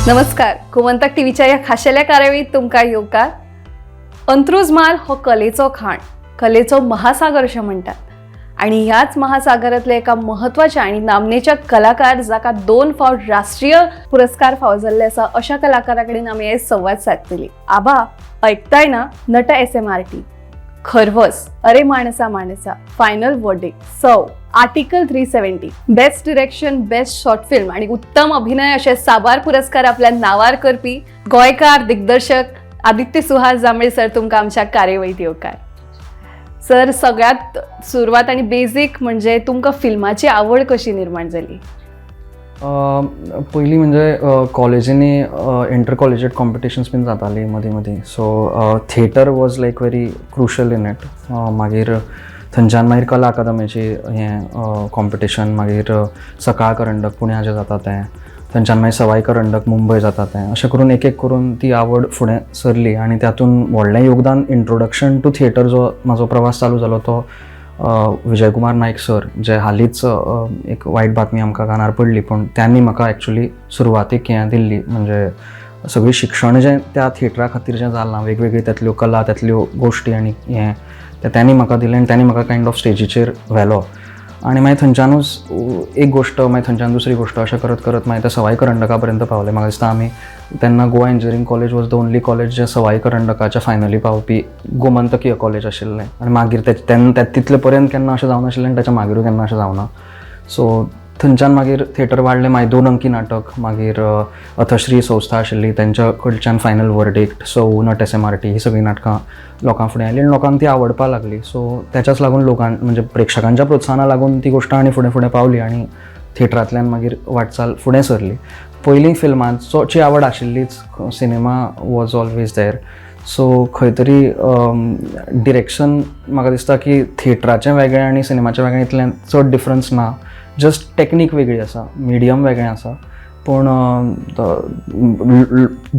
नमस्कार, गोमंतक टीव्हीच्या ह्या खाशेल्या कार्यावळीत तुमकां येवकार. अंत्रुज म्हाल हो कलेचो खाण, कलेचो महासागर अशें म्हणटात आनी ह्याच महासागरांतल्या एका म्हत्वाच्या आनी नामनेच्या कलाकार, जाका दोन फावट राष्ट्रीय पुरस्कार फावो जाल्ले आसा, अशा कलाकारा कडेन आमी आयज संवाद सादतली. आबा, ऐकताय ना? नट एसएमआरटी, खरवस, अरे माणसा माणसा, फायनल वर्डिक्ट, सौ, article 370, best direction, best short film आणि उत्तम अभिनय असे साबार पुरस्कार आपल्या नावार करपी गोंयकार दिग्दर्शक आदित्य सुहास जांभळे सर, तुमकां आमच्या कार्यावळीत येवकार. सर, सगळ्यात सुरवात आणि बेजीक म्हणजे तुमकां फिल्माची आवड कशी निर्माण जाली? पयलीं म्हणजे कॉलेजींनी इंटर कॉलेजिएट कॉम्पिटिशन्स बीन जातालीं मदीं मदीं, so theatre was like very crucial in it. मागीर थंयच्यान मागीर कला अकादमीची हें कॉम्पिटिशन, मागीर सकाळ करंडक पुण्या जें जाता तें, थंयच्यान मागीर सवाई करंडक मुंबय जाता तें, अशें करून एक एक करून ती आवड फुडें सरली. आनी तातूंत व्हडलें योगदान, इंट्रोडक्शन टू थिएटर जो म्हाजो प्रवास चालू जालो तो विजयकुमार नायक सर, जे हालींच एक वायट बातमी आमकां कानार पडली, पूण त्यांनी म्हाका एक्चुली सुरवातीक हें दिल्ली. म्हणजे सगळें शिक्षण जें त्या थिएटरा खातीर जें जालां, वेगवेगळी तांतल्यो कला, तांतल्यो गोश्टी आनी हें तें त्यांनी म्हाका दिलें आनी त्यांनी म्हाका कायंड ऑफ स्टेजीचेर व्हेलो. आनी मागीर थंयच्यानूच एक गोश्ट, मागीर थंयच्यान दुसरी गोश्ट, अशें करत करत मागीर त्या सवाई करंडका पर्यंत पावले. म्हाका दिसता आमी तेन्ना Goa Engineering College was the only college जें सवाई करंडकाच्या फायनली पावपी गोमंतकीय कॉलेज आशिल्लें. आनी मागीर ते तेन्ना तितले पर्यंत केन्ना अशें जावनाशिल्लें आनी ताच्या मागीरूय केन्ना अशें जावना. सो थंयच्यान मागीर थिएटर वाडलें. मागीर दोन अंकी नाटक, मागीर अथश्री संस्था आशिल्ली, तेंच्या कडच्यान फायनल वर्डिक्ट, सौ, नट एसएमआरटी ही सगळीं नाटकां लोकां फुडें आयलीं आनी लोकांक ती आवडपाक लागली. सो तेच्याच लागून लोकां, म्हणजे प्रेक्षकांच्या प्रोत्साहना लागून ती गोश्ट आनी फुडें फुडें पावली आनी थिएटरांतल्यान मागीर वाटचाल फुडें सरली. पयलीं फिल्मांचोची आवड आशिल्लीच, cinema was always there, so खंय तरी डिरेक्शन म्हाका दिसता की थिएटराचें वेगळें आनी सिनेमाचें वेगळें इतलें चड डिफरन्स ना, जस्ट टॅक्नीक वेगळी आसा, मिडियम वेगळें आसा, पूण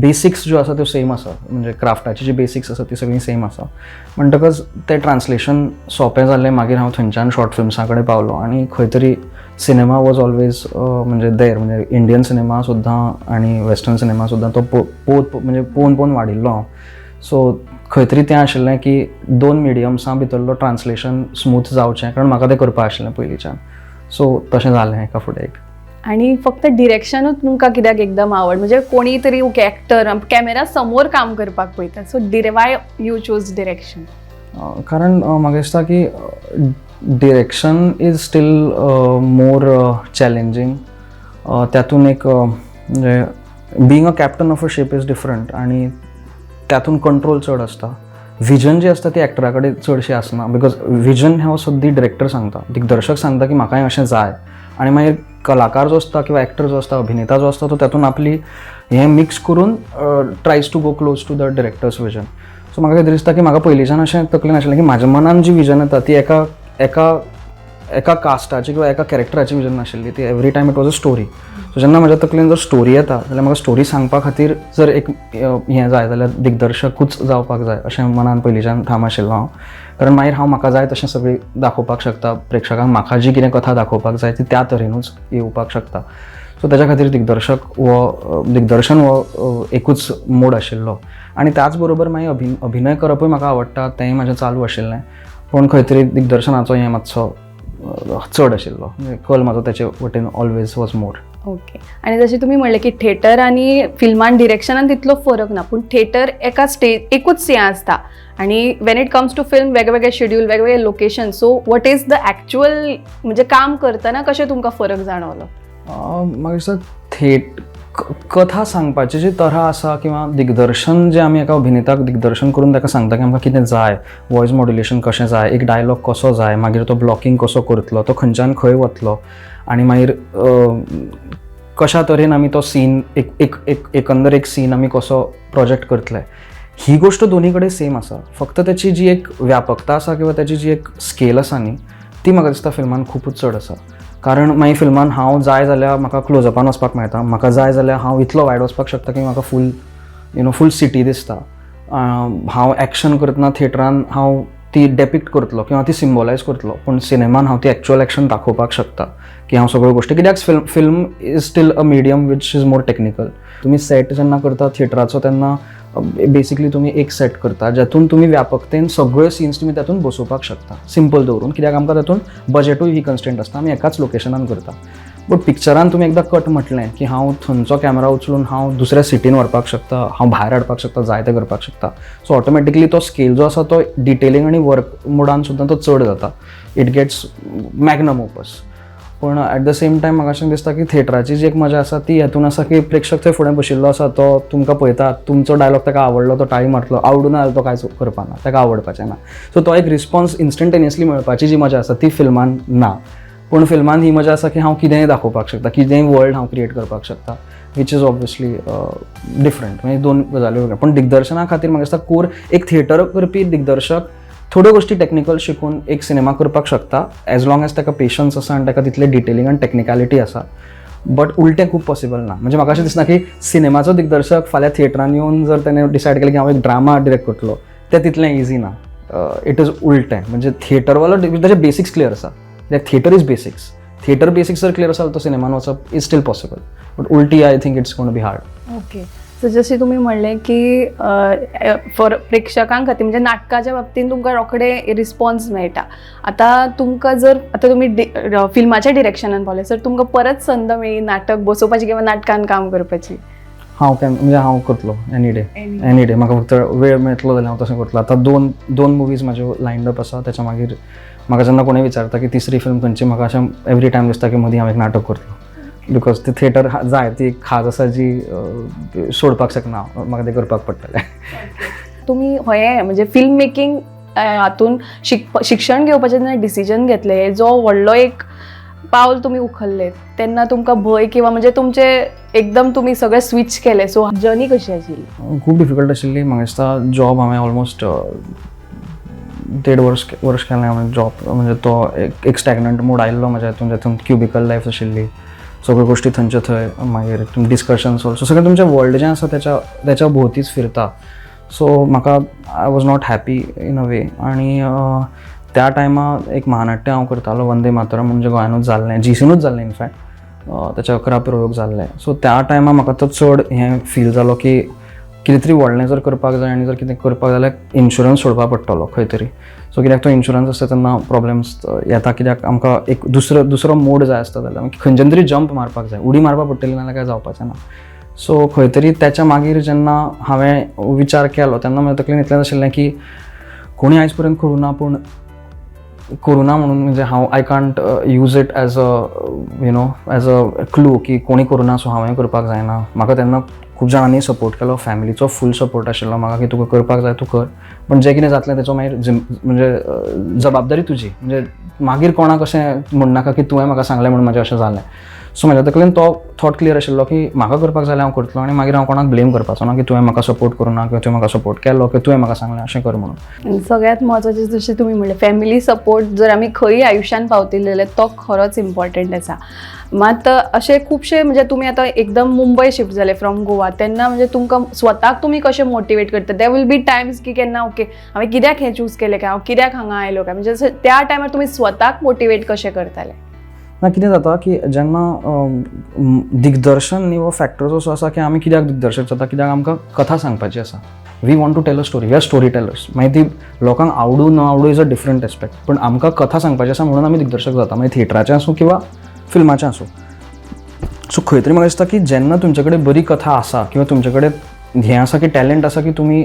बेसिक्स ज्यो आसा त्यो सेम आसा. म्हणजे क्राफ्टाची जी बेसिक्स आसा ती सगळीं सेम आसा, म्हणटकच तें ट्रान्सलेशन सोंपें जालें. मागीर हांव थंयच्यान शॉर्ट फिल्म्सां कडेन पावलो आनी खंय तरी सिनेमा वॉज ऑलवेज म्हणजे देर, म्हणजे इंडियन सिनेमा सुद्दां आनी वेस्टर्न सिनेमा सुद्दां तो पोत म्हणजे पोवन पोवन वाडिल्लो हांव. सो खंय तरी तें आशिल्लें की दोन मिडियम्सां भितरलो ट्रान्सलेशन स्मूथ जावचें, कारण म्हाका तें करपा आशिल्लें पयलींच्यान. सो तशें जालें एका फुडें एक. आणि फक्त डिरेक्शनूच तुमकां कित्याक एकदम आवड? म्हणजे कोणी तरी ओके एक्टर कॅमेरा समोर काम करपाक पळयता, so why you choose direction? कारण म्हाका दिसता की direction is still more challenging. त्यातून एक म्हणजे being a captain of a ship is different आणि त्यातून कंट्रोल चड आसता. विजन जी आसता ती एक्टरा कडेन चडशी आसना, because vision हो सद्दी डिरेक्टर सांगता, दिग्दर्शक सांगता की म्हाका हें अशें जाय आनी मागीर कलाकार जो आसता किंवा एक्टर जो आसता, अभिनेता जो आसता, तो तातूंत आपली हें मिक्स करून tries to go close to the director's vision. So म्हाका कितें दिसता की म्हाका पयलींच्यान अशें तकलेन आशिल्लें की म्हाज्या मनान जी विजन येता ती एका एका एका कास्टाची किंवा एका कॅरेक्टराची विजन नाशिल्ली, ती every time it was a story. So जेन्ना म्हज्या तकलेन जर स्टोरी येता जाल्यार म्हाका स्टोरी सांगपा खातीर जर एक हें जाय जाल्यार दिग्दर्शकूच जावपाक जाय अशें मनान पयलींच्यान ठाम आशिल्लो हांव, कारण मागीर हांव म्हाका जाय तशें सगळें दाखोवपाक शकता प्रेक्षकांक. म्हाका जी कितें कथा दाखोवपाक जाय ती त्या तरेनूच येवपाक शकता. सो ताच्या खातीर दिग्दर्शक हो, दिग्दर्शन हो एकूच मोड आशिल्लो. आनी त्याच बरोबर मागीर अभिनय करपूय म्हाका आवडटा, तेंय म्हाजें चालू आशिल्लें, पूण खंय तरी दिग्दर्शनाचो हें मातसो चड आशिल्लो, म्हणजे कल म्हाजो तेचे वटेन ऑलवेज वॉज मोर. ओके, आणि जशें तुमी म्हणलें की थिएटर आनी फिल्मान डिरेक्शनान तितलो फरक ना, पूण थिएटर एका स्टेज एकूच हें आसता आनी when it comes to film वेगवेगळे शेड्यूल, वेगवेगळे location, so what is the actual, म्हणजे काम करतना कशें तुमकां फरक जाणवलो? म्हाका दिसता थेट कथा सांगपाची जी तरा आसा किंवा दिग्दर्शन जें आमी एका अभिनेताक दिग्दर्शन करून ताका सांगता की आमकां कितें जाय, वॉयस मॉड्युलेशन कशें जाय, एक डायलॉग कसो जाय, मागीर तो ब्लॉकिंग कसो करतलो, तो खंयच्यान खंय वतलो आनी मागीर कशा तरेन आमी तो सीन एक एक एक एकंदर एक सीन आमी कसो प्रोजेक्ट करतले, ही गोश्ट दोनी कडेन सेम आसा. फक्त त्याची जी एक व्यापकता आसा किंवा त्याची जी एक स्केल आसा न्ही, ती म्हाका दिसता फिल्मान खुबूच चड आसा, कारण मागीर फिल्मान हांव जाय जाल्यार म्हाका क्लोजअपान वचपाक मेळटा, म्हाका जाय जाल्यार हांव इतलो वायड वचपाक शकता की म्हाका full you know full city दिसता. हांव एक्शन करतना थिएटरान हांव ती डेपिक्ट करतलो किंवा ती सिम्बोलायज करतलो, पूण सिनेमान हांव ती एक्चुअल एक्शन दाखोवपाक शकता की हांव सगळ्यो गोश्टी, कित्याक film is still a medium which is more technical. तुमी सेट जेन्ना करता थिएटराचो तेन्ना बेसिकली तुमी एक सेट करता ज्यातून तुमी व्यापकतेन सगळे सीन्स तुमी तातूंत बसोवपाक शकता सिंपल दवरून, कित्याक आमकां तातूंत बजेटूय ही कन्स्टंट आसता, आमी एकाच लोकेशनान करता. बट पिक्चरान तुमी एकदां कट म्हटलें की हांव थंयचो कॅमेरा उचलून हांव दुसऱ्या सिटीन व्हरपाक शकता, हांव भायर हाडपाक शकता, जाय तें करपाक शकता. सो ऑटोमॅटिकली तो स्केल जो आसा तो डिटेलिंग आनी वर्क मोडान सुद्दां तो चड जाता, it gets magnum opus. पूण एट the same time म्हाका अशें दिसता की थिएटराची जी एक मजा आसा ती हेतून आसा की प्रेक्षक थंय फुडें बशिल्लो आसा, तो तुमकां पळयता, तुमचो डायलॉग ताका आवडलो तो टाळी मारतलो, आवडूना जाल्यार तो कांयच करपाना, ताका आवडपाचें ना. सो तो एक रिस्पॉन्स इन्स्टंटेनियसली मेळपाची जी मजा आसा ती फिल्मान ना. पूण फिल्मान ही मजा आसा की हांव कितेंय दाखोवपाक शकता, कितेंय वर्ल्ड हांव क्रिएट करपाक शकता, which is obviously different. म्हणजे दोन गजाली वेगळ्यो. पूण दिग्दर्शना खातीर म्हाका दिसता कोर एक थिएटर करपी दिग्दर्शक थोड्यो गोश्टी टॅक्निकल शिकून एक सिनेमा करपाक शकता, एज लॉंग एज ताका पेशन्स आसा आनी ताका तितलें डिटेलिंग आनी टॅक्निकलिटी आसा. बट उलटें खूब पॉसिबल ना. म्हणजे म्हाका अशें दिसना की सिनेमाचो दिग्दर्शक फाल्यां थिएटरान येवन जर तेणें डिसायड केलें की हांव एक ड्रामा डिरेक्ट करतलो, तें तितलें इजी ना. It is उलटें, म्हणजे थिएटरवालो ताचे बेसिक्स क्लियर आसा, कित्याक theatre is basics, theatre basics जर क्लियर आसा तो सिनेमान वचप is still possible, but उल्टी I think it's gonna be hard. Okay, so जशें तुमी म्हणलें की फॉर प्रेक्षकां खातीर म्हणजे नाटकाच्या बाबतींत तुमकां रोखडे रिस्पॉन्स मेळटा. आतां तुमकां जर आतां तुमी फिल्माच्या डिरेक्शनान पावले, सर तुमकां परत संद मेळ्ळी नाटक बसोवपाची किंवा नाटकान काम करपाची? हांव केन्ना म्हणजे हांव करतलो एनी डे, एनी डे. म्हाका फक्त वेळ मेळटलो जाल्यार हांव तशें करतलो. आतां दोन मुवीज म्हाज्यो लायन्ड अप आसा. त्याच्या मागीर म्हाका जेन्ना कोणूय विचारता की तिसरी फिल्म खंयची, म्हाका अशें एवरी टायम दिसता की मदीं हांव एक नाटक करतलो, because ती थिएटर जाय, ती एक खाज आसा जी सोडपाक शकना हांव, म्हाका तें करपाक पडटलें. तुमी हें म्हणजे फिल्म मेकिंग हातून शिक्षण घेवपाचें जेन्ना डिसिजन घेतलें, जो व्हडलो एक पावल तुमी उखल्लें, तेन्ना तुमकां भंय किंवा म्हणजे तुमचे एकदम तुमी सगळें स्विच केलें, सो जर्नी कशी आशिल्ली? खूब डिफिकल्ट आशिल्ली. म्हाका दिसता जॉब हांवें ऑलमोस्ट देड वर्स वर्स केलें हांवें जॉब. म्हणजे तो एक स्टॅग्नंट मोड आयिल्लो म्हाज्या हितून, जातून क्युबिकल लायफ आशिल्ली, सगळ्यो गोश्टी थंयचे थंय, मागीर डिस्कशन्स ऑल्सो, सगळें तुमचें वर्ल्ड जें आसा त्याच्या भोंवतीच फिरता. सो म्हाका I was not happy in a way. आनी त्या टायमार एक महानाट्य हांव करतालो, वंदे मातरम, म्हणजे गोंयानूच जाल्लें, जीसीनूच जाल्लें इनफॅक्ट, त्याचे 11 प्रयोग जाल्ले. सो त्या टायमार म्हाका तो चड हें फील जालो की कितें तरी व्हडलें जर करपाक जाय आनी जर कितें करपाक जाल्यार इन्शुरन्स सोडपाक पडटलो खंय तरी. सो कित्याक तो इन्शुरन्स आसता तेन्ना प्रॉब्लम्स येता, कित्याक आमकां एक दुसरो मोड जाय आसता जाल्यार खंयच्यान तरी जंप मारपाक जाय, उडी मारपाक पडटली, नाजाल्यार कांय जावपाचें ना. सो खंय तरी त्याच्या मागीर जेन्ना हांवें विचार केलो तेन्ना म्हज्या तकलेन इतलेंच आशिल्लें की कोणी आयज पर्यंत करूं ना, पूण करूं ना म्हणून म्हणजे हांव I can't use it as a you know as a clue की कोणी करूं ना सो हांवें करपाक जायना. म्हाका तेन्ना खूब जाणांनी सपोर्ट केलो, फॅमिलीचो फूल सपोर्ट आशिल्लो म्हाका की तुका करपाक जाय तूं कर, पण जें कितें जातलें तेचो मागीर म्हणजे जबाबदारी तुजी, म्हणजे मागीर कोणाक अशें म्हणनाका की तुवें म्हाका सांगलें म्हणून म्हाजें अशें जालें. सो म्हाज्या तकलेन तो थॉट क्लियर आशिल्लो की म्हाका करपाक जाय हांव करतलो आनी मागीर हांव कोणाक ब्लेम करपाचो ना की तुवें म्हाका सपोर्ट करूं ना किंवा तुवें म्हाका सपोर्ट केलो किंवा तुवें म्हाका सांगलें अशें कर म्हणून. सगळ्यात म्हत्वाचें जशें तुमी म्हणलें, फॅमिली सपोर्ट जर आमी खंय आयुश्यान पावतले जाल्यार तो खरोच इम्पॉर्टंट आसा. मात अशे खुबशे म्हणजे तुमी आतां एकदम मुंबय शिफ्ट जाले फ्रॉम गोवा, तेन्ना म्हणजे तुमकां स्वताक तुमी कशें मोटिवेट करता? There will be times की केन्ना ओके हांवें कित्याक हें चूज केलें काय, हांव कित्याक हांगा आयलो काय, म्हणजे त्या टायमार तुमी स्वताक मोटिवेट कशें करताले? ना, कितें जाता की जेन्ना दिग्दर्शन न्ही हो फॅक्टर असो आसा की आमी कित्याक दिग्दर्शक जाता, कित्याक आमकां कथा सांगपाची आसा. We want to tell a story, we are story tellers. मागीर ती लोकांक आवडूं न आवडूं is a different aspect, पूण आमकां कथा सांगपाची आसा म्हणून आमी दिग्दर्शक जाता, मागीर थिएटराचें आसूं किंवा फिल्माचें आसूं. सो खंय तरी म्हाका दिसता की जेन्ना तुमचे कडेन बरी कथा आसा किंवा तुमचे कडेन हें आसा की टॅलंट आसा की तुमी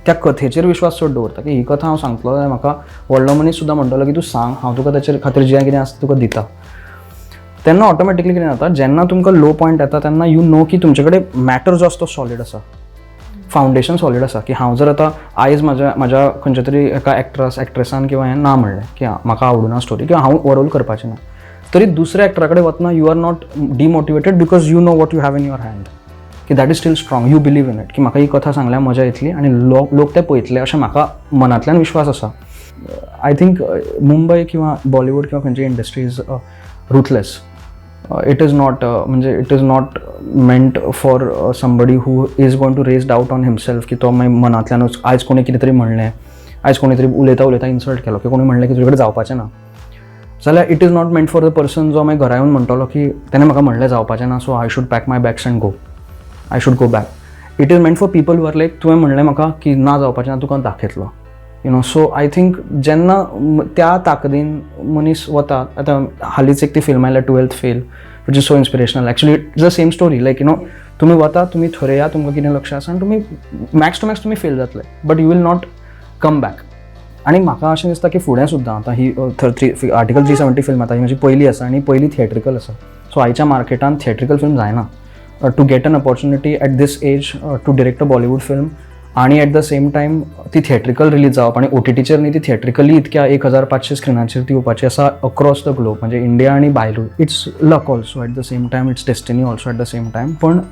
त्या कथेचेर विश्वास चड दवरता की ही कथा हांव सांगतलो जाल्यार म्हाका व्हडलो मनीस सुद्दां म्हणटलो की तूं सांग, हांव तुका ताचे खातीर जें कितें आसा तुका दिता. तेन्ना ऑटोमॅटिकली कितें जाता, जेन्ना तुमकां लो पॉयंट येता तेन्ना you know की तुमचे कडेन मॅटर जो आसा तो सॉलीड आसा, फावंडेशन सॉलीड आसा की हांव जर आतां आयज म्हाज्या खंयच्या तरी एका एक्ट्रसान किंवा हें ना म्हणलें की म्हाका आवडुना स्टोरी किंवा हांव हो रोल करपाचें ना, तरी दुसऱ्या एक्टरा कडेन वतना you are not demotivated because you know what you have in your hand की that is still strong, you believe in it की म्हाका ही कथा सांगल्यार मजा येतली आनी लोक ते पळयतले अशें म्हाका मनांतल्यान विश्वास आसा. I think Mumbai किंवा बॉलिवूड किंवा खंयची industry is ruthless. It is not म्हणजे it is not meant for somebody who is going to raise doubt on himself की तो मागीर मनांतल्यानूच आयज कोणी कितें तरी म्हणलें आयज कोणी तरी उलयता उलयता इन्सल्ट केलो की कोणी म्हणलें की तुजे कडेन जावपाचें ना जाल्यार it is not meant for the person जो मागीर घरा येवन म्हणटलो की तेणें म्हाका म्हणलें जावपाचें ना, so I should pack my bags and go, I should go back. It is meant for people were like, तुवें म्हणलें म्हाका की ना जावपाचें ना, तुका दाखयतलो. सो I think जेन्ना त्या ताकदीन मनीस वता. आतां हालींच एक ती फिल्म आयल्या, Twelfth Fail, which is so inspirational. Actually, it's the same story, like तुमी वता, तुमी थरया तुमकां कितें लक्ष आसा आनी तुमी मॅक्स टू मॅक्स तुमी फेल जातले, but you will not come back. आनी म्हाका अशें दिसता की फुडें सुद्दां आतां ही three Article 370 film आतां ही म्हजी पयली आसा आनी पयली थिएट्रिकल आसा. सो आयच्या मार्केटान थिएट्रिकल फिल्म जायना. To get an opportunity at this age to direct a Bollywood film आनी एट the same time ती थिएट्रिकल रिलीज जावप आनी ओटीटीचेर न्ही, ती थिएट्रिकली इतक्या 1500 स्क्रिनाचेर ती येवपाची आसा अक्रॉस the globe, म्हणजे इंडिया आनी भायरूय, it's luck also at the same time, it's destiny also at the same time. पण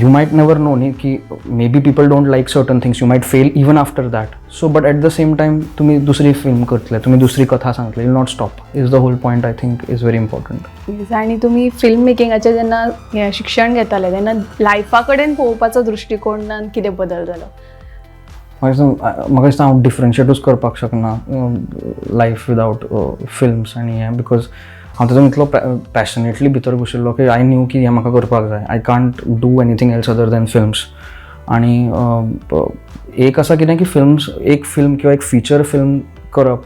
you might never know न्ही की maybe people don't like certain things, you might fail even after that. So, but at the same time तुमी दुसरी film करतले, तुमी दुसरी कथा सांगतले, you'll not stop is the whole point, I think, is very important. Yes, आनी तुमी film मेकिंगाचें जेन्ना हें शिक्षण घेताले तेन्ना लायफा कडेन पळोवपाचो दृश्टिकोणान कितें बदल जालो? म्हाका दिसता हांव डिफरन्शिएटूच करपाक शकना लायफ विदावट फिल्म्स आनी हें, because हांव तातूंत इतलो पॅशनेटली भितर घुशिल्लो की I knew की हें म्हाका करपाक जाय, I can't do anything else other than films. आनी एक आसा कितें की फिल्म्स, एक फिल्म किंवा एक फिचर फिल्म करप,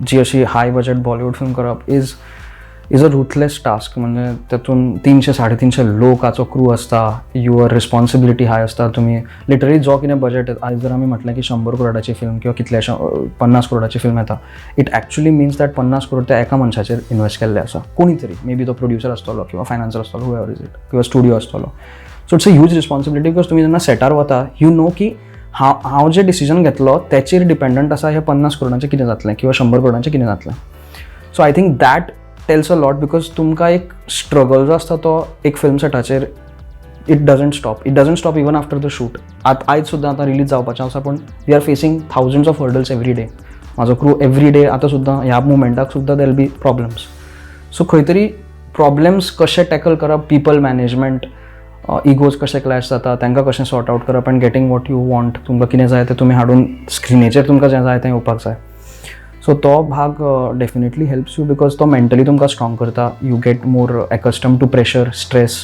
जी अशी हाय बजट बॉलिवूड फिल्म करप is a ruthless task. म्हणजे तातूंत 300 350 लोकाचो क्रू आसता, your responsibility हाय आसता. तुमी लिटरली जो कितें बजट, आयज जर आमी म्हटलें की 100 करोडाची फिल्म किंवा कितल्याशा 50 करोडाची फिल्म येता, it actually means that 50 crore त्या एका मनशाचेर इन्वेस्ट केल्ले आसा कोणी तरी, मे बी तो प्रोड्युसर आसतलो किंवा फायनान्सर आसतलो, whoever is it, किंवा स्टुडिओ आसतलो. So it's a huge responsibility because तुमी जेन्ना सेटार वता, you know की हांव जे डिसिजन घेतलो तेचेर डिपेंडंट आसा हे 50 करोडांचें कितें जातलें किंवा 100 करोडांचें कितें जातलें. So I think that tells a lot because तुमकां एक स्ट्रगल जो आसता तो एक film सेटाचेर, it doesn't stop, it doesn't stop even after the shoot. आतां आयज सुद्दां आतां रिलीज जावपाचें आसा, पूण we are facing thousands of hurdles every day. म्हाजो क्रू एवरी डे, आतां सुद्दां ह्या मुमेंटाक सुद्दां there'll be problems. सो खंय तरी प्रॉब्लम्स कशे टॅकल करप, पिपल मॅनेजमेंट, इगोज कशे क्लॅश जाता, तांकां कशें सॉर्ट आवट करप and getting what you want, तुमकां कितें जाय तें तुमी हाडून स्क्रिनीचेर तुमकां जें जाय तें येवपाक जाय. सो तो भाग डेफिनेटली हेल्प्स you because तो मेंटली तुमकां स्ट्रॉंग करता. You get more accustomed to pressure, stress.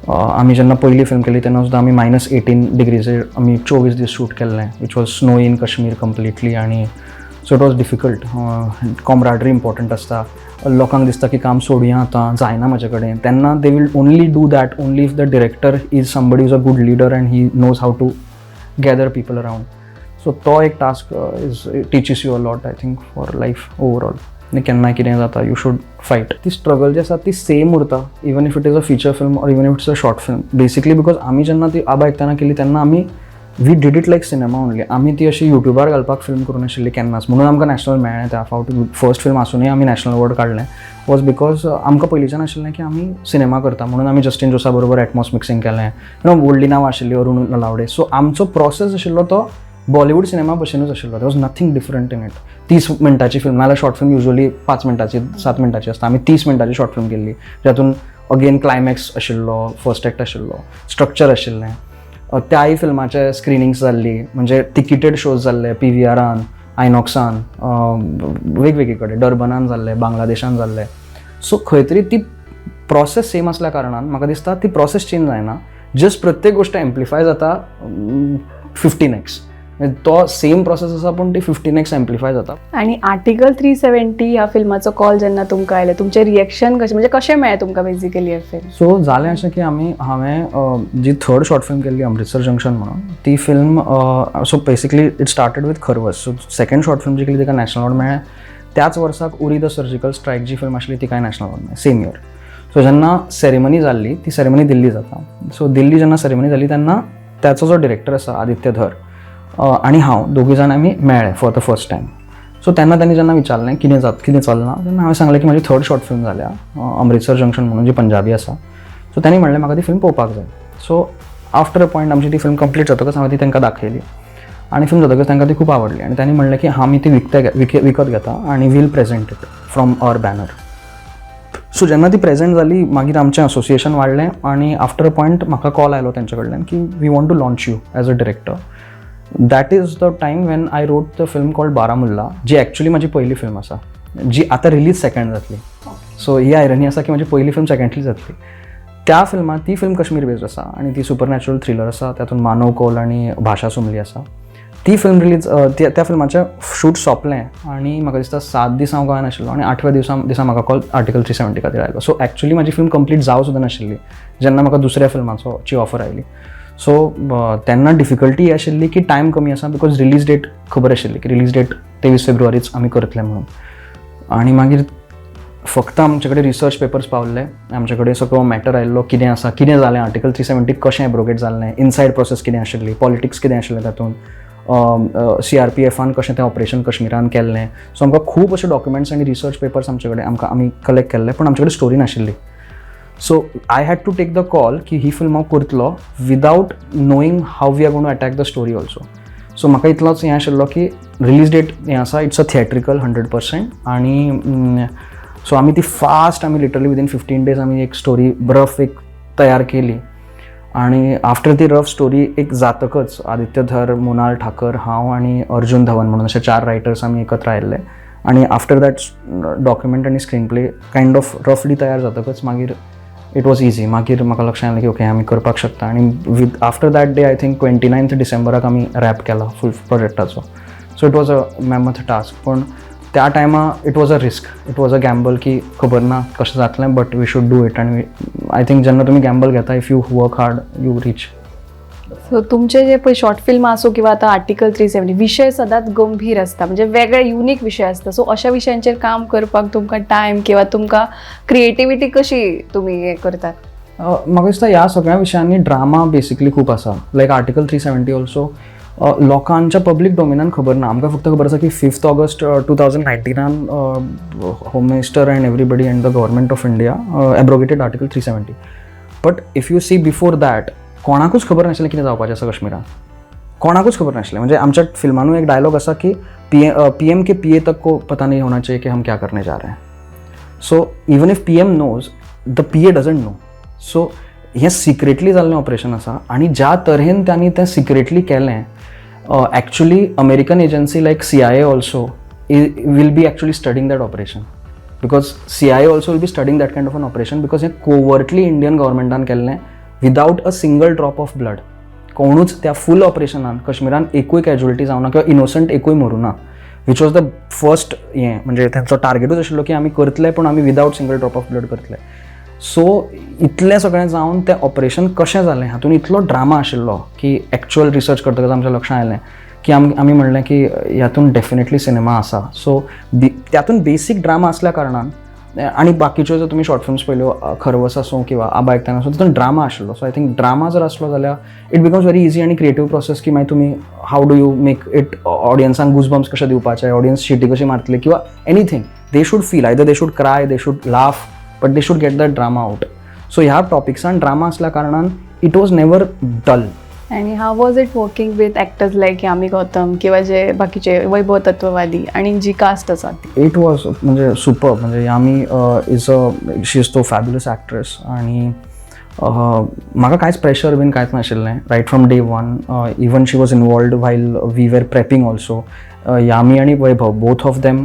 आमी जेन्ना पयली फिल्म केली तेन्ना सुद्दां आमी -18 डिग्रीचेर आमी 24 दीस शूट केल्लें, which was snow in Kashmir completely. आनी so it was difficult. Camaraderie important आसता. लोकांक दिसता की काम सोडया, आतां जायना म्हाजे कडेन, तेन्ना they will only do that only if the director is somebody is a good leader and he knows how to gather people around. So तो एक task is teaches you a lot, I think, for life overall. आनी केन्ना कितें जाता, you should fight. ती struggle जी आसा ती सेम उरता even if it is a feature film or even if it's a short film, basically because आमी जेन्ना ती आबा एकताना केली तेन्ना आमी we did it like cinema only. आमी ती अशी युट्यूबार घालपाक फिल्म करूं नाशिल्ली केन्नाच. म्हणून आमकां नॅशनल मेळ्ळें त्या फावट. फर्स्ट फिल्म आसुनूय आमी नॅशनल अवॉर्ड काडलें वॉज because आमकां पयलींच्यान आशिल्लें की आमी सिनेमा करता. म्हणून आमी जस्टीन जोसा बरोबर एटमॉस मिक्सिंग केलें, you know व्हडलीं नांवां आशिल्लीं, अरुण नलावडे. सो आमचो प्रोसेस आशिल्लो तो बॉलिवूड सिनेमा भशेनूच आशिल्लो. There was nothing different in it. 30 मिनटाची film, नाजाल्यार शॉर्ट फिल्म युजली 5 मिनटाची, 7 मिनटाची आसता. आमी 30 मिनटाची शॉर्ट फिल्म केल्ली, जातून अगेन क्लायमॅक्स आशिल्लो, फर्स्ट एक्ट आशिल्लो, स्ट्रक्चर आशिल्लें. त्याय फिल्माचे स्क्रिनींग्स जाल्ली, म्हणजे तिकीटेड शोज जाल्ले पीव्हीआरान, आयनॉक्सान, वेगवेगळे कडेन, डर्बनान जाल्ले, बांगलादेशान जाल्ले. सो खंय तरी ती प्रोसेस सेम आसल्या कारणान म्हाका दिसता ती प्रोसेस चेंज जायना, जस्ट प्रत्येक गोश्ट एम्प्लिफाय जाता 15x. तो सेम प्रोसेस आसा, पूण ती 15x amplify जाता. आणि आर्टिकल 370 ह्या फिल्माचो कॉल जेन्ना तुमकां आयले, तुमचें रिएक्शन कशें, म्हणजे कशें मेळ्ळें तुमकां बेसिकली हे फिल्म? सो जालें अशें की आमी हांवें जी थर्ड शॉर्ट फिल्म केल्ली, अमृतसर जंक्शन म्हणून ती film, so basically it started with Kharvas. So second short film जी केली तिका नॅशनल अवॉर्ड मेळ्ळें. त्याच वर्साक Uri the surgical strike ji film आशिल्ली तिकाय नॅशनल अवॉर्ड मेळ्ळें, सेम इयर. सो जेन्ना सेरेमनी जाल्ली, ती सेरेमनी दिल्ली जाता, सो दिल्ली जेन्ना सेरेमनी जाली तेन्ना त्याचो जो डिरेक्टर आसा आदित्य धर आनी हांव दोगूय जाण आमी मेळ्ळे for the first time. So तेन्ना तांणी जेन्ना विचारलें कितें जात, कितें चल्लां, तेन्ना हांवें सांगलें की म्हजी थर्ड शॉर्ट फिल्म जाल्या अमृतसर जंक्शन म्हणून, जी पंजाबी आसा. सो तांणी म्हणलें म्हाका ती फिल्म पळोवपाक जाय. सो आफ्टर अ पॉयंट आमची ती फिल्म कंप्लीट जातकच हांवें ती तांकां दाखयली आनी फिल्म जातकच तांकां ती खूब आवडली आनी तांणी म्हणलें की आमी ती विकते विकत घेता आनी we'll present it from our banner. So जेन्ना ती प्रेझेंट जाली, मागीर आमचें असोसिएशन वाडलें आनी आफ्टर अ पॉयंट म्हाका कॉल आयलो तेंचे कडल्यान की we want to launch you as a director. That is the time when I wrote the film called Baramulla, ji actually म्हाजी पयली फिल्म आसा, जी आतां रिलीज सेकंड जातली. सो ही आयरनी आसा की म्हाजी पयली फिल्म सेकंडली जातली. त्या फिल्मांत, ती फिल्म कश्मीर बेस्ड आसा आनी ती सुपर नॅचरल थ्रिलर आसा. तातूंत मानव कौल आनी भाशा सुमली आसा. ती फिल्म रिलीज, त्या फिल्माचें शूट सोंपलें आनी म्हाका दिसता 7 दीस हांव गोंयांत आशिल्लो आनी आठव्या दिसा म्हाका कॉल आर्टिकल 370 खातीर आयलो. सो एक्चुली म्हाजी फिल्म कंप्लीट जावं सुद्दां नाशिल्ली जेन्ना म्हाका दुसऱ्या फिल्माचो ची ऑफर आयली. सो तेन्ना डिफिकल्टी ही आशिल्ली की टायम कमी आसा, because release date खबर आशिल्ली की रिलीज डेट 23 फेब्रुवारीच आमी करतले म्हणून. आनी मागीर फक्त आमचे कडेन रिसर्च पेपर्स पावल्ले, आमचे कडेन सगळो मॅटर आयिल्लो, कितें आसा, कितें जालें, आर्टिकल 370 कशें एब्रोगेट जाल्लें, इनसायड प्रोसेस कितें आशिल्ली, पॉलिटिक्स कितें आशिल्लें, तातूंत सीआरपीएफान कशें तें ऑपरेशन कश्मीरान केल्लें. सो आमकां खूब अशे डॉक्युमेंट्स आनी रिसर्च पेपर्स आमचे कडेन आमकां आमी कलेक्ट केल्ले, पूण आमचे कडेन स्टोरी नाशिल्ली. So I had to take the call की ही फिल्म हांव करतलो without knowing how we are gonna attack the story also. So म्हाका इतलोच हें आशिल्लो की रिलीज डेट हें आसा, it's a theatrical 100%. आनी सो आमी ती फास्ट, आमी लिटरली विदीन 15 डेज आमी एक स्टोरी रफ एक तयार केली. आनी आफ्टर ती रफ स्टोरी एक जातकच आदित्य धर, मोनाल ठाकर, हांव आनी अर्जुन धवन म्हणून अशे चार रायटर्स आमी एकत्र आयिल्ले. आनी आफ्टर that document आनी स्क्रीन प्ले कायंड ऑफ रफली तयार जातकच मागीर it was easy. मागीर म्हाका लक्षांत आयलें की ओके, आमी करपाक शकता. आनी with after that day, I think 29th डिसेंबराक आमी रॅप केला फूल प्रोजेक्टाचो. So it was a mammoth task, पूण त्या टायमा it was a risk, it was a gamble की खबर ना कशें जातलें, but we should do it. आनी I think जेन्ना तुमी गॅम्बल घेता, if you work hard, you reach. So तुमचे जे पळय शॉर्ट फिल्म आसूं किंवा आतां आर्टिकल 370, विशय सदांच गंभीर आसता, म्हणजे वेगळे युनीक विशय आसता. सो अशा विशयांचेर काम करपाक तुमकां टायम किंवा तुमकां क्रिएटिविटी कशी तुमी हें करतात? म्हाका दिसता ह्या सगळ्या विशयांनी ड्रामा बेसिकली खूब आसा. लायक आर्टिकल 370 ऑल्सो, लोकांच्या पब्लीक डोमेनान खबर ना. आमकां फक्त खबर आसा की 5th August 2019 Home Minister and everybody and the Government of India abrogated Article 370. But if you see, before that कोणाकूच खबर नाशिल्लें कितें जावपाचें आसा कश्मीरान. कोणाकूच खबर नाशिल्लें. म्हणजे आमच्या फिल्मानूय एक डायलॉग आसा की पीएम के पीए तक को पता नहीं होना चाहिए कि हम क्या करने जा रहे हैं. So even if PM knows, the PA doesn't know. So हें सिक्रेटली जाल्लें ऑपरेशन आसा आनी ज्या तरेन तांणी तें सिक्रेटली केलें, actually American agency like CIA also will be actually studying that operation, because CIA also will be studying that kind of an operation, because हें कोवर्टली इंडियन गव्हर्मेंटान केल्लें without a single drop of blood. कोणूच त्या फूल ऑपरेशनान कश्मीरान एकूय casualty जावना किंवा innocent एकूय मरूना, which was the first हें. म्हणजे तेंचो टार्गेटूच आशिल्लो की आमी करतले, पूण आमी without single drop of blood करतले. सो इतलें सगळें जावन तें ऑपरेशन कशें जालें, हातून इतलो ड्रामा आशिल्लो की एक्चुअल रिसर्च करतकच आमच्या लक्षांत आयलें की आमी म्हणलें की हातून डेफिनेटली सिनेमा आसा. सो त्यातून बेसीक ड्रामा आसल्या कारणान आनी बाकीच्यो जर तुमी शॉर्ट फिल्म्स पळयल्यो, खरवस आसूं किंवा आबा एकत्यान आसूं, तितून ड्रामा आशिल्लो. सो I think drama जर आसलो जाल्यार it becomes very easy आनी क्रिएटीव प्रोसेस की मागीर तुमी how do you make it, ऑडियन्सांक गुजबम्स कशे दिवपाचे, ऑडियन्स शिटी कशी मारतली किंवा anything they should feel, either they should cry, they should laugh, but they should get that drama out. So ह्या टॉपिक्सान ड्रामा आसल्या कारणान it was never dull. आणि how was it working with actors like Yami Gautam किंवा जे बाकीचे वैभव तत्ववादी आणि जी caste आसा ती? It was म्हणजे सुपर. म्हणजे यामी is a she is so fabulous actress आणि म्हाका कांयच प्रेशर बीन कांयच नाशिल्लें right from day one. Even she was involved while we were prepping also. Yami आनी वैभव, both of them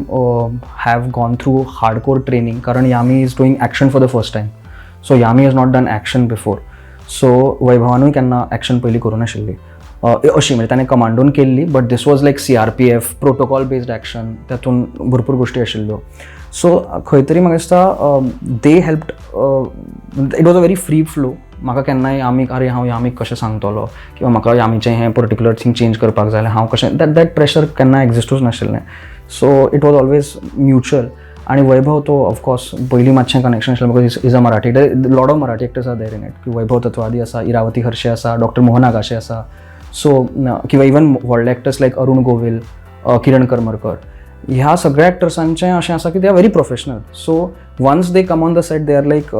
have gone through hardcore training, कारण Yami is doing action for the first time. So Yami has not done action before. So वैभवानूय केन्ना action पयलीं करूं नाशिल्ली अशी, म्हणजे ताणें कमांडोन केल्ली, but this was like CRPF protocol based action. तातूंत भरपूर गोश्टी आशिल्ल्यो. सो खंय तरी म्हाका दिसता they helped. It was a very free flow. म्हाका केन्नाय यामीक, अरे हांव यामीक कशें सांगतलो किंवा म्हाका यामीचें हें पर्टिक्युलर थींग चेंज करपाक जाय जाल्यार हांव कशें, that pressure केन्ना एक्झिस्टूच नाशिल्लें. So it was always mutual. आनी वैभव तो ऑफकोर्स पयलीं मातशें कनेक्शन आशिल्लें because he's a Marathi. Lot of Marathi actors are there in it, की वैभव तत्वादी आसा, इरावती हर्षे आसा, डॉक्टर मोहन आगाशे आसा. सो किंवा इवन व्हडले एक्टर्स लायक अरुण गोविल, किरण करमरकर, ह्या सगळ्या एक्टर्सांचें अशें आसा की they are very professional. So once they come on the set, they are like,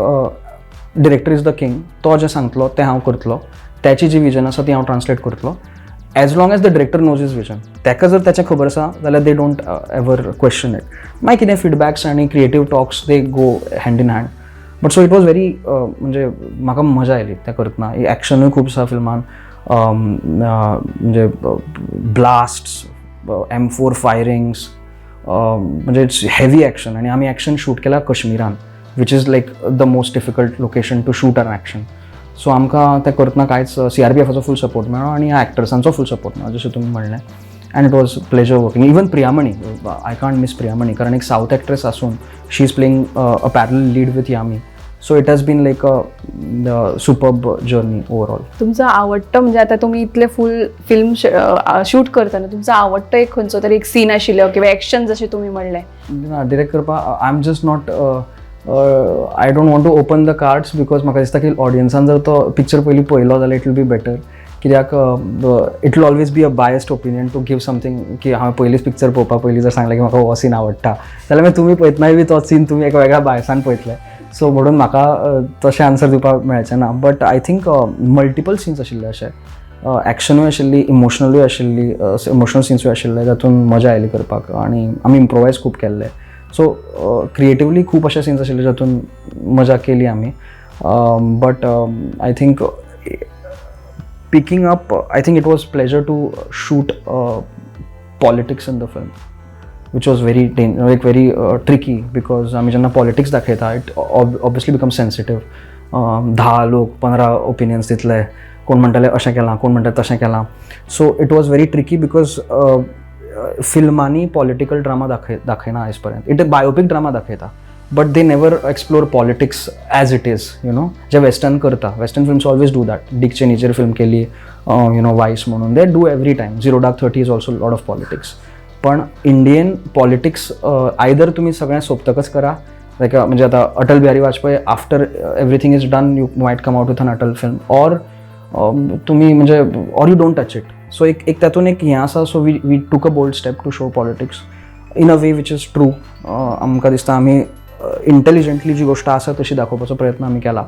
director is the king. तो जें सांगतलो तें हांव करतलो, त्याची जी विजन आसा ती हांव ट्रान्सलेट करतलो. As long as the director knows his vision, ताका जर तेचें खबर आसा जाल्यार they don't ever question it. मागीर कितें फिडबॅक्स आनी creative talks, they go hand in hand. But so it was very, म्हणजे म्हाका मजा आयली तें करतना. एक्शनूय खूब आसा फिल्मान. म्हणजे ब्लास्ट्स, M4 फायरिंग्स, म्हणजे it's heavy action. आनी आमी एक्शन शूट केला कश्मीरान, which is like the most difficult location to shoot an action. So आमकां तें करतना कांयच सीआरपीएफाचो फूल सपोर्ट मेळ्ळो आनी ह्या एक्टर्सांचो फूल सपोर्ट मेळ्ळो, जशें तुमी म्हणलें, and it was pleasure working. Even Priyamani, I can't miss Priyamani, कारण एक सावथ एक्ट्रेस आसून she is playing a parallel lead with Yami. So it has been like a superb journey overall. तुमचं आवडतं, म्हणजे आता तुमी इतले फूल फिल्म शूट करतना तुमचं आवडतं एक खंयचो तरी एक सीन आशिल्लो किंवा एक्शन, जशें तुमी म्हणलें? ना, डिरेक्ट करपाक I am just not, I don't want to open the cards, because म्हाका दिसता की ऑडियन्सान जर तो पिक्चर पयलीं पळयलो जाल्यार it will be better, कित्याक it will always be a biased opinion to give something की हांवें पयलींच पिक्चर पळोवपा पयलीं जर सांगलें की म्हाका हो सीन आवडटा, जाल्यार मागीर तुमी पळयतनाय बी तो सीन तुमी एका वेगळ्या बायसान पळयतले. सो म्हणून म्हाका तशें आन्सर दिवपाक मेळचें ना, but I think multiple scenes आशिल्ले अशे, एक्शनूय आशिल्ली, इमोशनलूय आशिल्ली, इमोशनल सिन्सूय आशिल्ले, जातून मजा आयली करपाक आनी आमी इम्प्रोवायज खूब केल्ले. सो क्रिएटिवली खूब अशे सिन्स आशिल्ले जातून मजा केली आमी. But I think picking up, I think it was pleasure to shoot politics in the film, which was very like very tricky, because आमी जेन्ना पॉलिटिक्स दाखयता, it obviously become sensitive. 10 लोक 15 ओपिनियन्स दितले, कोण म्हणटले अशें केलां, कोण म्हणटा तशें केलां. So it was very tricky because फिल्मांनी political drama दाखयना आयज पर्यंत. It biopic drama दाखयता, but they never explore politics as it is J western करता. Western films always do that. Dick चेनीचेर film केली, you know वायस म्हणून, they do every time. Zero Dark Thirty is also lot of politics. पण Indian politics either तुमी सगळें सोंपतकच करा, लायक म्हणजे आतां Atal Bihari Vajpayee, after everything is done, you might come out with an Atal film, or तुमी म्हणजे or you don't touch it. So एक एक तातूंत एक हें आसा. So we took a bold step to show politics in a way which is true. आमकां दिसता आमी इंटेलिजंटली जी गोश्ट आसा तशी दाखोवपाचो प्रयत्न आमी केला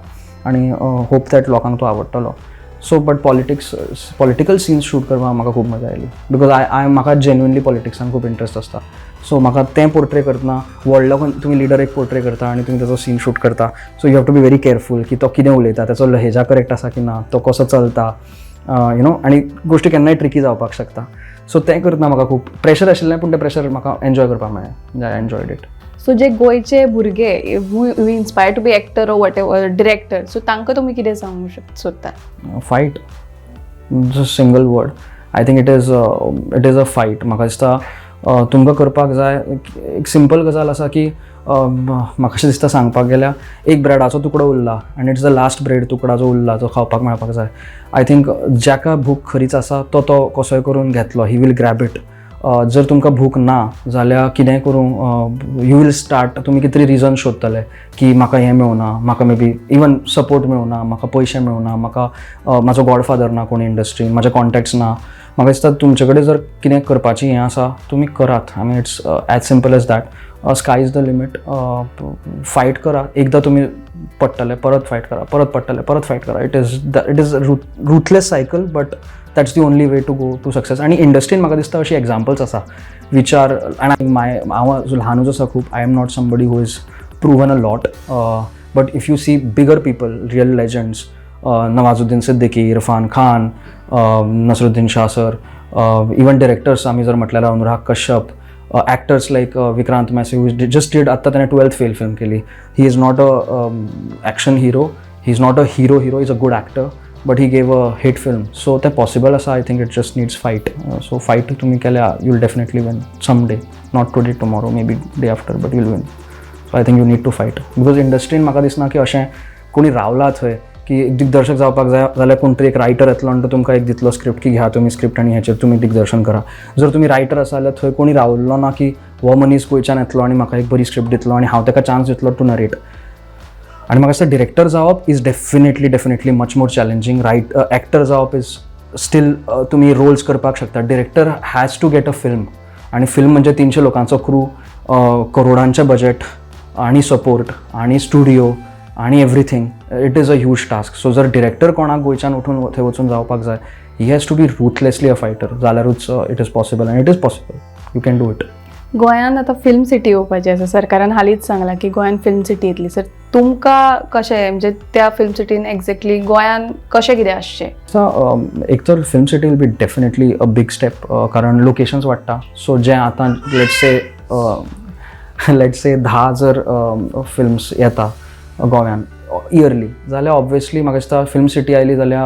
आनी होप that लोकांक तो आवडटलो. So but politics, political scenes shoot करपाक म्हाका खूब मजा आयली, because I I म्हाका जेन्युनली पॉलिटिक्सान खूब इंट्रस्ट आसता. सो म्हाका तें पोर्ट्रे करतना, व्हडलो कोण तुमी लिडर एक पोर्ट्रे करता आनी तुमी ताचो सीन शूट करता, so you have to be very careful की तो कितें उलयता, ताचो लहेजा करेक्ट आसा की ना, तो कसो चलता, you know, आनी गोश्टी केन्नाय ट्रिकी जावपाक शकता. सो तें करतना म्हाका खूब प्रेशर आशिल्लें, पूण तें प्रेशर म्हाका एन्जॉय करपाक मेळ्ळें, म्हणजे I enjoyed it. सो जे गोंयचे भुरगे who inspire to be actor or whatever, director, so तांकां तुमी कितें सांगूंक सोदता? Fight, just single word. I think it is a fight. म्हाका दिसता तुमकां करपाक जाय. एक सिंपल गजाल आसा की म्हाका अशें दिसता, सांगपाक गेल्यार एक ब्रेडाचो तुकडो उरला आनी it's the last bread तुकडा जो उरला, जो खावपाक मेळपाक जाय. I think जाका भूक खरीच आसा, तो तो कसोय करून घेतलो, he will grab it. जर तुमकां भूक ना जाल्यार कितेंय करूं you will start, तुमी कितें तरी रिजन सोदतले की म्हाका हें मेळुना, म्हाका मे बी इवन सपोर्ट मेळुना, म्हाका पयशे मेळुना, म्हाका म्हाजो गॉडफादर ना कोण इंडस्ट्रीन, म्हाजे कॉन्टेक्ट्स ना. म्हाका दिसता तुमचे कडेन जर कितें करपाचें हें आसा, तुमी करात. I mean, it's as simple as that. Sky is the limit. Fight करा. एकदां तुमी पडटले, परत फायट करा, परत पडटले, परत फायट करा. It is ruthless cycle, but that's the only way to go to success. आनी इंडस्ट्रीन म्हाका दिसता अशी एग्जाम्पल्स आसा which are, आनी माय हांव ल्हानूच आसा खूब, I am not somebody who is proven a lot, but if you see bigger people, real legends, Nawazuddin Siddiqui, Irfan Khan, Naseeruddin Shah sir, even directors आमी जर म्हटल्यार Anurag Kashyap, actors like Vikrant Massey, who just did, आत्तां ताणें twelfth fail film केली. He is not a action hero, he is not a hero hero, is a good actor, but he gave a hit film. So तें possible आसा. I think it just needs fight. So fight तुमी केल्या, you will definitely win some day, not today, tomorrow, maybe day after, but you'll win. So I think you need to fight, because इंडस्ट्रीन म्हाका दिसना की अशें कोणी रावला थंय की एक दिग्दर्शक जावपाक जाय जाल्यार कोण तरी एक रायटर येतलो आनी तो तुमकां एक दितलो स्क्रिप्ट की घ्या तुमी स्क्रिप्ट आनी हेचेर तुमी दिग्दर्शन करा. जर तुमी रायटर आसा जाल्यार थंय कोणी रावल्लो ना की हो मनीस गोंयच्यान येतलो आनी म्हाका एक बरी स्क्रिप्ट दितलो आनी हांव ताका चान्स दितलो टू नरेट. आनी म्हाका दिसता डिरेक्टर जावप is definitely definitely much more challenging, right? Actor जावप is still तुमी रोल्स करपाक शकता. Director has to get a film, आनी फिल्म म्हणजे 300 लोकांचो क्रू, करोडांचें बजेट आनी सपोर्ट आनी स्टुडिओ आनी everything. It is a huge task. So जर डिरेक्टर कोणाक गोंयच्यान उठून थंय वचून जावपाक जाय, he has to be ruthlessly a fighter, जाल्यारूच it is possible, and it is possible, you can do it. गोंयांत आतां फिल्म सिटी येवपाची आसा. सरकारान हालींच सांगलां की गोंयांत फिल्म सिटी येतली. सर, तुमकां कशें, म्हणजे त्या फिल्म सिटीन एक्झॅक्टली गोंयांत कशें कितें आसचें? सो एक तर film city will be definitely a big step, कारण लोकेशन्स वाडटा. सो जें आतां let's say 10 जर फिल्म्स येता गोव्यान इयरली जाल्यार ऑब्वियसली म्हाका दिसता फिल्म सिटी आयली जाल्यार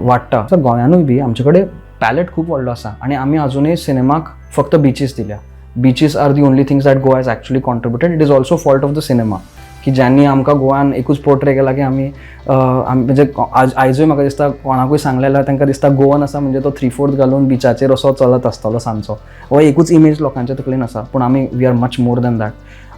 वाडटा. सो गोंयानूय बी आमचे कडेन पॅलेट खूब व्हडलो आसा आनी आमी अजुनूय सिनेमाक फक्त बिचीस दिल्या. Beaches are the only things that Goa has actually contributed. It is also fault of the cinema की ज्यांनी आमकां गोवान एकूच पोर्ट्रे केला की आमी म्हणजे आयजूय म्हाका दिसता कोणाकूय सांगलें जाल्यार तांकां दिसता गोवन आसा म्हणजे तो थ्री फोर्थ घालून बिचाचेर असो चलत आसतलो सांजचो. हो एकूच इमेज लोकांच्या तकलेन आसा, पूण आमी we are much more than that.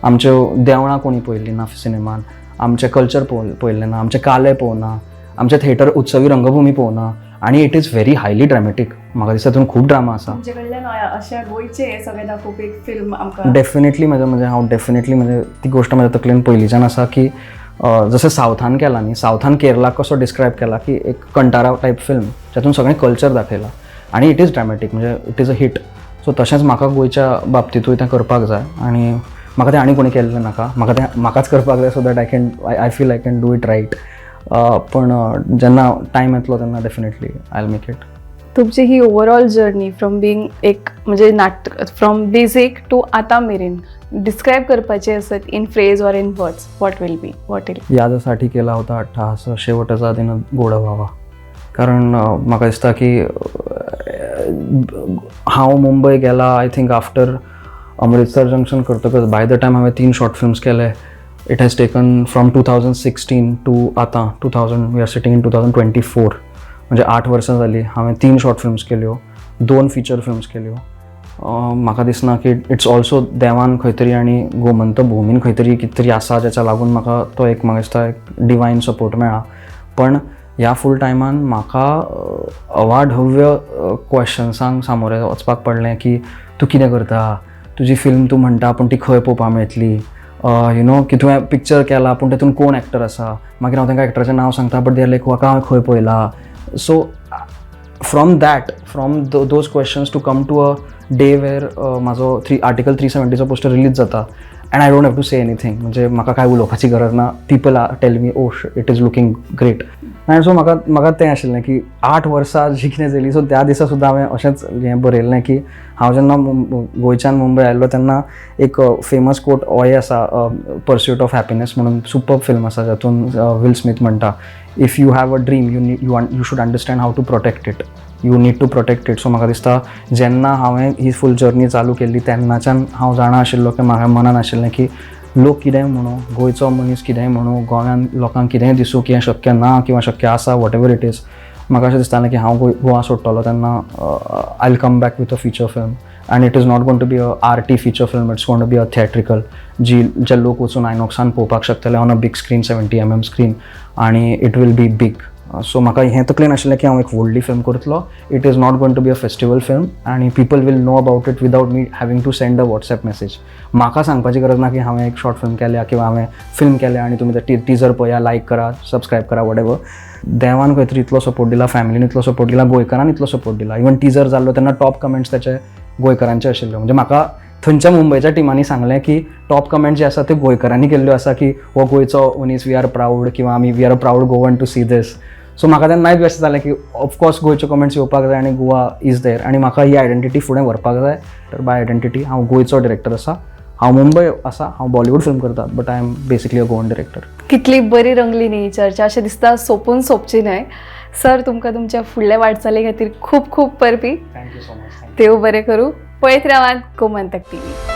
आमच्यो देवळां कोणी पळयल्ली ना सिनेमान, आमचें कल्चर पळयल्लें ना, आमचे काले पळोवना, आमचें थिएटर उत्सवी रंगभूमी पळोवना आनी it is very highly dramatic. म्हाका दिसता तितून खूब ड्रामा आसा. तुमचे कडल्यान अशा गोंयचे हे सगळें दाखोवपी एक फिल्म आमकां डेफिनेटली म्हजें, म्हणजे हांव डेफिनेटली, म्हणजे ती गोश्ट म्हज्या तकलेन पयलींच्यान आसा की जशें सावथान केला न्ही, सावथान केरलाक कसो डिस्क्रायब केला की एक कंटारा टायप फिल्म जातून सगळें कल्चर दाखयलां आनी it is dramatic, म्हणजे it is a hit. So तशेंच म्हाका गोंयच्या बाबतींतूय तें करपाक जाय आनी म्हाका तें आनी कोणी केल्लें नाका, म्हाका तें म्हाकाच करपाक जाय, so that I feel I can do it right. पण जेन्ना टायम येतलो तेन्ना definitely I will make it. तुमची ही ओवरऑल जर्नी फ्रॉम बींग एक म्हणजे नाटक, फ्रॉम बेजीक टू आतां मेरेन डिस्क्रायब करपाची आसत in phrase or in words, what will यादसाठी केला होता अट्टहास, शेवटचा दिन गोड व्हावा. कारण म्हाका दिसता की हांव मुंबय गेला, I think after Amritsar junction करतकच, बाय the time हांवें तीन शॉर्ट फिल्म्स केले, it has taken from 2016 to आतां two thousand we are sitting in 2024, म्हणजे 8 वर्सां जालीं. हांवें तीन शॉर्ट फिल्म्स केल्यो, दोन फिचर फिल्म्स केल्यो. म्हाका दिसना की it's also देवान खंय तरी आनी गोमंत भुमीन खंय तरी कितें तरी आसा जेच्या लागून म्हाका तो एक, म्हाका दिसता, एक डिवायन सपोर्ट मेळ्ळा. पण ह्या फूल टायमान म्हाका अवाढव्य क्वेश्चन्सांक सामोरें वचपाक पडलें की तूं कितें करता, तुजी फिल्म तूं म्हणटा पूण ती खंय पळोवपाक मेळटली, you know की तुवें पिक्चर केला पूण तेतून कोण एक्टर आसा? मागीर हांव तांकां एक्टराचें नांव सांगता, बट they लायक, हाका हांवें खंय पळयला? So from that, from those questions to come to a day where म्हाजो थ्री आर्टिकल 370चो पोस्टर रिलीज जाता and I don't have to say anything, म्हणजे म्हाका कांय उलोवपाची गरज ना, people are tell me, "Oh, it is looking great." आनी so म्हाका तें आशिल्लें की 8 वर्सां जी कितें जाली, सो त्या दिसा सुद्दां हांवें अशेंच हें बरयल्लें की हांव जेन्ना गोंयच्यान मुंबय आयल्लो तेन्ना एक फेमस कोट होय आसा, पर्स्यूट ऑफ हॅपिनस म्हणून सुपर फिल्म आसा, जातून will Smith म्हणटा, "If you have a dream, you should understand how to protect it. You need to protect it." So म्हाका दिसता जेन्ना हांवें ही फूल जर्नी चालू केल्ली तेन्नाच्यान हांव जाणा आशिल्लो की म्हाका मनान आशिल्लें की लोक कितेंय म्हणू, गोंयचो मनीस कितेंय म्हणू, गोंयांत लोकांक कितेंय दिसूं की हें शक्य ना किंवा शक्य आसा, what ever it is, म्हाका अशें दिसतालें की हांव गोवा सोडटलो तेन्ना I will come back with a feature film and it is not going to be a arty feature film, it's going to be a theatrical, जी जे लोक वचून आयनॉक्सान पळोवपाक शकतले on a big screen, 70 mm screen, आनी it will be big. So म्हाका हें तकलेन आशिल्लें की हांव एक व्हडली फिल्म करतलो, it is not going to be a festival film आनी people will know about it without me having to send a WhatsApp message. म्हाका सांगपाची गरज ना की हांवें एक शॉर्ट फिल्म केल्या किंवा हांवें फिल्म केल्या आनी तुमी ते टिजर पळया, लायक करा, सबस्क्रायब करा, what ever. देवान खंय तरी इतलो सपोर्ट दिला, फॅमिलीन इतलो सपोर्ट दिला, गोंयकारान इतलो सपोर्ट दिला. इवन टिजर जाल्लो तेन्ना टॉप कमेंट्स ताचे गोंयकारांचे आशिल्ले. म्हणजे म्हाका थंयच्या मुंबयच्या टिमांनी सांगलें की टॉप कमेंट जे आसा ते गोंयकारांनी केल्ल्यो आसा, की हो गोंयचो मनीस, we are proud किंवा आमी we are a proud Goan to see this. So म्हाका तेन्नाय बी अशें जालें की ऑफकोर्स गोंयच्यो कमेंट्स येवपाक जाय आनी गोवा is there आनी म्हाका ही आयडेंटिटी फुडें व्हरपाक जाय. तर बाय आयडेंटिटी हांव गोंयचो डिरेक्टर आसा. हांव मुंबय आसा, हांव बॉलिवूड फिल्म करता, but I am basically a Goan director. कितली बरी रंगली न्ही चर्चा! अशें दिसता सोंपून सोंपची न्हय. सर, तुमकां तुमच्या फुडल्या वाटचाली खातीर खूब खूब परबी. Thank you so much. देव बरें करूं. पळयत रावात गोमंतक टीव्ही.